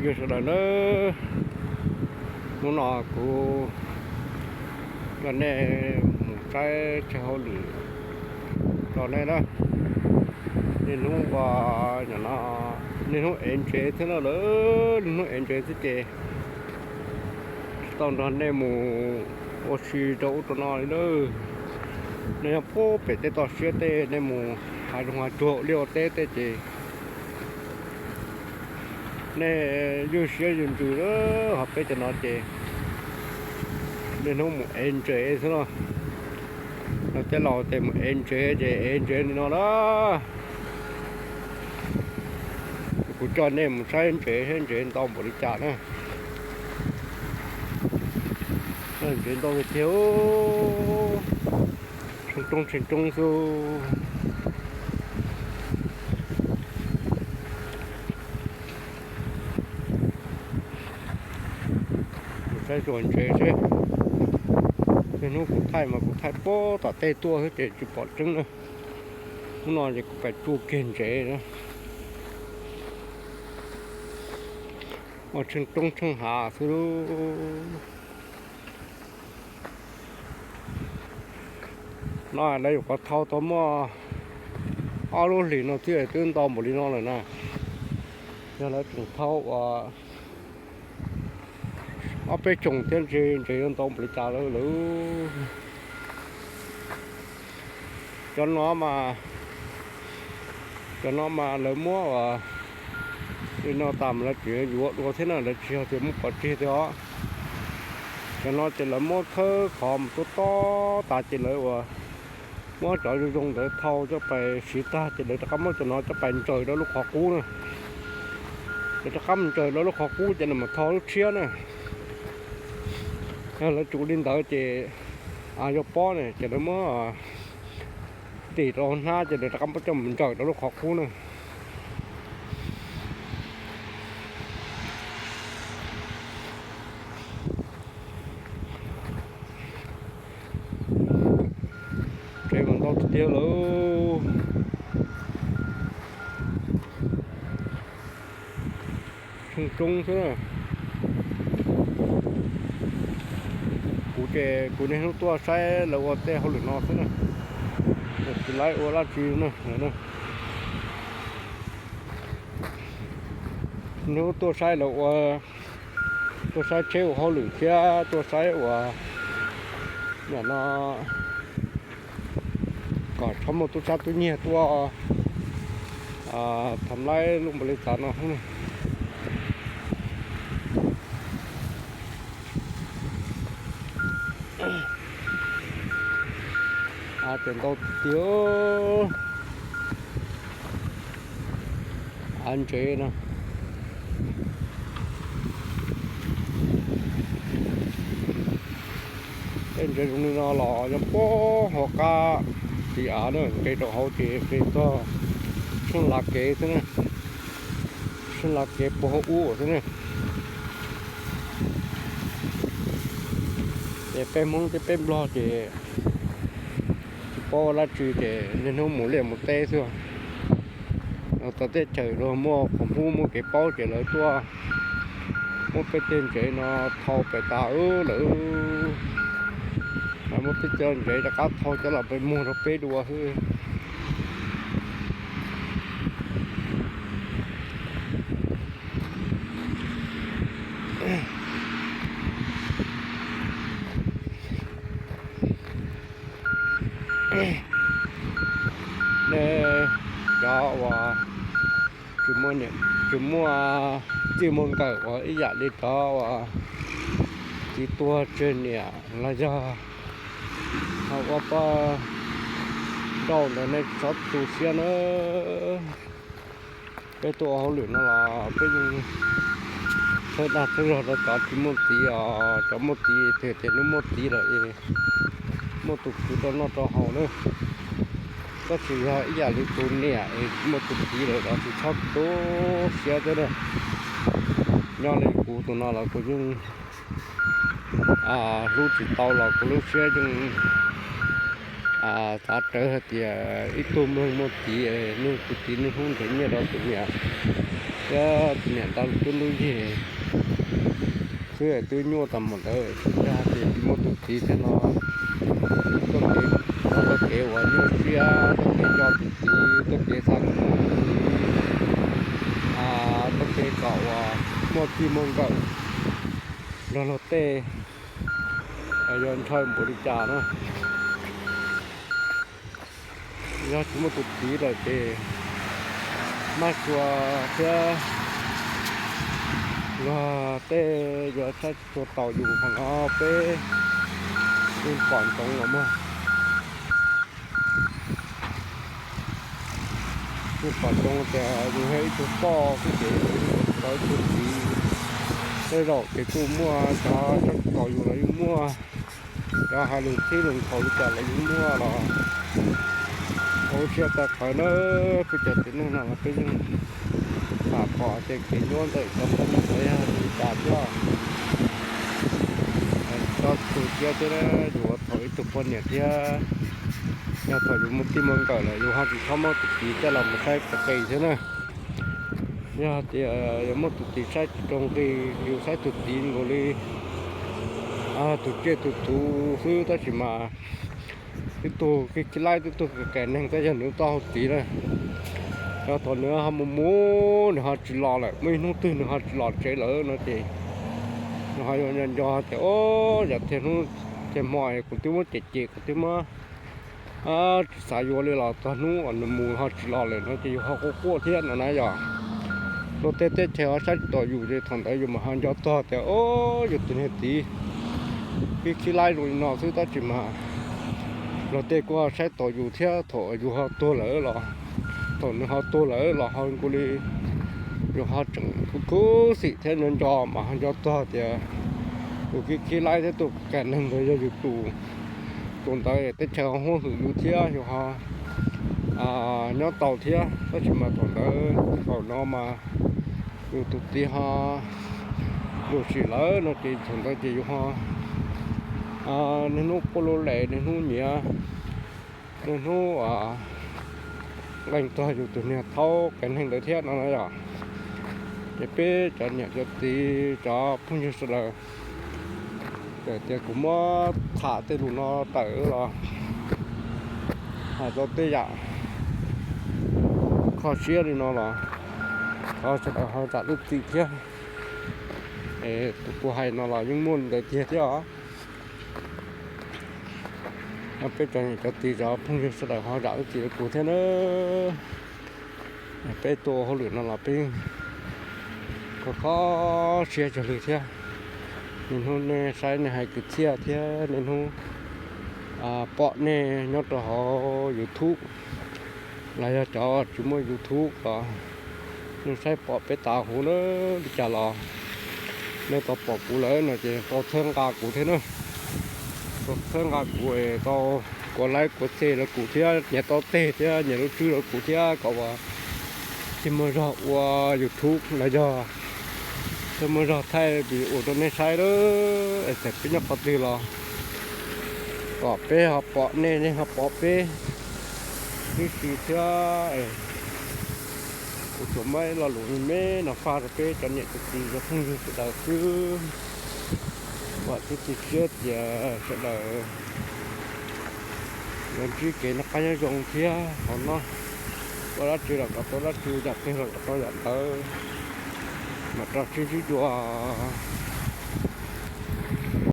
Yog sawv daws na, hnub no kuv coj nej mus saib chaw hauj lwm rau nej na. Niaj hnub ua, niaj hnub ev ntsev thiab no lawm, niaj hnub ev ntsev thiab ces tsis tau nrog nej mus ua si rau ub rau no li na. Nej nyob puag pem tej toj siab tej, nej mus hav zoov hav tsuag ua liaj ua teb tej ces nej ywj siab ywj ntsws lawm, ho peb cov no ces niaj hnub mus ev ntsev xwb no. Cov laus ces mus ev ntsev ces ev ntsev li no na. Kuv coj nej mus saib ntsev, saib ntsev ntau npaum li cas na. Ntsev ntau tiag tiag, tsheej roob tsheej roob xwb. Saib tsuas ntsev seb, niaj hnub kuv thaij mas kuv thaij puag tom tej tuaj xwb ces tsis pom tseeb na. Hnub no ces kuv pais tsuj kiag ntsev na. Ua tsheej roob tsheej hav xwb. No lawv yuav qhov thau tau muaj ob lub hlis no thiaj twb ntau npaum li no lawm na. Yog lawv tseem thau ua ob peb xyoos thiab ntshe yuav ntau npaum li cas lawm lauj. Cov no mas, cov no mas lawv muab ua li no tas mas lawv tseem yuav dua thiab na, lawv tsis yog tias muab pov tseg tiag os. Cov no ces lawv muab khawb qhov mus tuaj tob tas ces lawv ua muab cov zoo zoo ntawd thau coj pais siv tag ces lawv rov qab muab cov no coj pais ntsaws rau lub qhov qub na. Lawv rov qab mus ntsaws rau lub qhov qub ces lawv mam thau lub tshiab na. Yog lawv tsis ua li ntawd ces yog pob ne ces lawv muab ntim rau hnab ces lawv rov qab muab coj mus ntsaws rau lub qhov qub na. Tsev mas ntau tiag tiag lawm. Tsheej roob xwb na. Kuv ces kuv niaj hnub tuaj saib lawv ua tej hauj lwm no xwb na. Tsis laib ua dab tsi na. Niaj hnub tuaj saib lawv ua, tuaj saib tsheb ua hauj lwm thiab tuaj saib ua nyom no kom txhob muaj tub sab tub nyiag tuaj tham laib lub npaum li cas no. Av ces ntau tiag. Av ntsev no. Tej ntsev zoo li no los yog puag hauv qab tiv av na, nqes rau hauv ces nqes txog sab lav kev xwb na. Sab lav kev puag hauv ub xwb na. Ces peb Hmoob thiab peb Nplog ces tsis paub dab tsi ces niaj hnub mus liaj mus teb xwb. Txawm teb chaws luag muaj qhov hub muaj kev paub ces lawv tuaj muab peb tej ntsev no thau pem tas lawm. Muab peb cov ntsev rov qab thau coj los pem muag rau peb dua xwb. Nej cov uas tsis muaj txij muaj nkawm uas ib yam li cov uas txiv tuag tseg niam los yog ua poj nrauj ntawd nej txhob tu siab na. Peb tuaj ua hauj lwm no los peb yeej txhawb dag txhawb zog rau cov tsis muaj txiv os, cov muaj txiv tiag tias nws muaj txiv lawm es muaj tus kwv rau noj rau haus na. Tab sis yog ib yam li tus niam es muaj tus txiv lawm los tsis txhob tu siab thiab na. Nyob li kuv tus no los kuv yeej hlub tsis tau los kuv lub siab yeej xav rawv hais tias ib tug neeg muaj txiv, nws tus txiv nws hlub nrhiav nyiaj rau tus niam, Thiab tus niam ntawd lub cuab lub yig xwb twb nyuaj tag mus ntawd, tsis yog hais tias tsis muaj tus txiv thiab no, txoj kev, txoj kev uas nyuaj siab, txoj kev nco tus txiv, txoj kev xa tus txiv, txoj kev kom uas muaj txij muaj nkawm nrog luag tej, yuav ntshaw npaum li cas na. Yog tsis muaj tus txiv lawm ces maj sua thiab luag tej yuav saib tsis tshua taus yus, qhov no peb yeej pom ntsoov los mas. Yeej pom ntsoov tias yus yog ib tug poj xwb ces yus tsis tau ib tug txiv. Tej zaum ces kuj muaj cov saib tsis taus yus los yeej muaj, cov hais lus txhib lus nkhaus li cas los yeej muaj los. Ua siab tag qhawv na, peb cov txiv neej no los peb yeej pom tias kev nyuaj ntawm cov poj niam los yog li cas thiab. Txhob tu siab thiab, yus thaum ib tug poj niam thiab, yog thaum yus muaj txij muaj nkawm lawm yus ho tsis txhob muab tus txiv coj los mus saib tsis qis thiab na. Yog tias yus muaj tus txiv saib tsis rau nqi, yus saib tus txiv nkaus li tus tsiaj tus txhu xwb, tab sis mas tib tug khib khib laib, tib tug kem neeg, tab yog nws tau hau txiv na, yog thaum nws ho mus mus nws ho tsis los lawm, muaj ib hnub twg nws ho tsis los tsev lawm no ces nws ho yuav nco nco tias, o, yam thiaj hnub thiaj hmo kuv twb muab cem cem, kuv twb muab tsis xav yuav li los txog hnub uas nws mus ho tsis los lawm no ces yus ho quaj quaj thiab no na yom. Luag tej teb chaws ho saib tsis taus yus ces thaum ntawd yus mam ho nco txog tias, o, yus tus niag txiv khib khib laib zoo li no xwb, tab sis mas luag tej kuj ho saib taus yus thiab, thaum yus ho tuag lawm los, thaum nws ho tuag lawm los ho nkaus li yus ho tseem khuv xim thiab nco nco mas ho nco txog tias tus khib khib laib thiab tus kem neeg ntawd yog yus tus. Tus ntawd teb chaws ho hwm yus thiab yus ho nyob tau thiab, tab sis mas thaum ntawd thaum no mas yus tus txiv ho lub sim lawm no ces thaum ntawd ces yus ho niaj hnub quaj lub les, niaj hnub nyiav, niaj hnub nqee txog yus tus niag thaub kem neeg ntawd thiab no na yom. Ces peb cov niam cov txiv cov phooj ywg sawv daws, txawm tias kuv muab tham tej lus no tawm los hais tau tej yam kho siab li no los thov sawv daws ho zam lub txim thiab. Es tus kuv hais no los yeej muaj li ntawd tiag thiab os. Peb cov niam cov txiv cov phooj ywg sawv daws ho zam lub txim rau kuv thiab na. Peb tuaj ua hauj lwm no los peb kho kho siab zog li thiab. Niaj hnub nej saib nej hais kwv txhiaj thiab niaj hnub pom nej nyob rau hauv YouTube los yog cov tsis muaj YouTube los nej saib pom peb tav huv na li cas los nej tau pom kuv lawm no ces tau txhawb nqa kuv thiab na. Tau txhawb nqa kuv, tau kuav like kuav share rau kuv thiab, nyiam tau teg thiab nyiam lub tswb rau kuv thiab kom uas thiaj muaj zog ua YouTube los yog thiaj muaj zog thaij video rau nej saib lawm. Es txawm peb nyob qhov twg los kom peb ho pom nej, nej ho pom peb tib si thiab. Kuv tsuas muab ib lo lus me me no faj rau peb cov niam cov txiv cov phooj ywg sawv daws xwb. Vam thiab cia siab tias sawv daws yuav ntsib kev noj qab nyob zoo thiab hauv no, ua dab tsi los kom tau dab tsi, yam twg los kom tau yam ntawd, mam rau sib ntsib dua.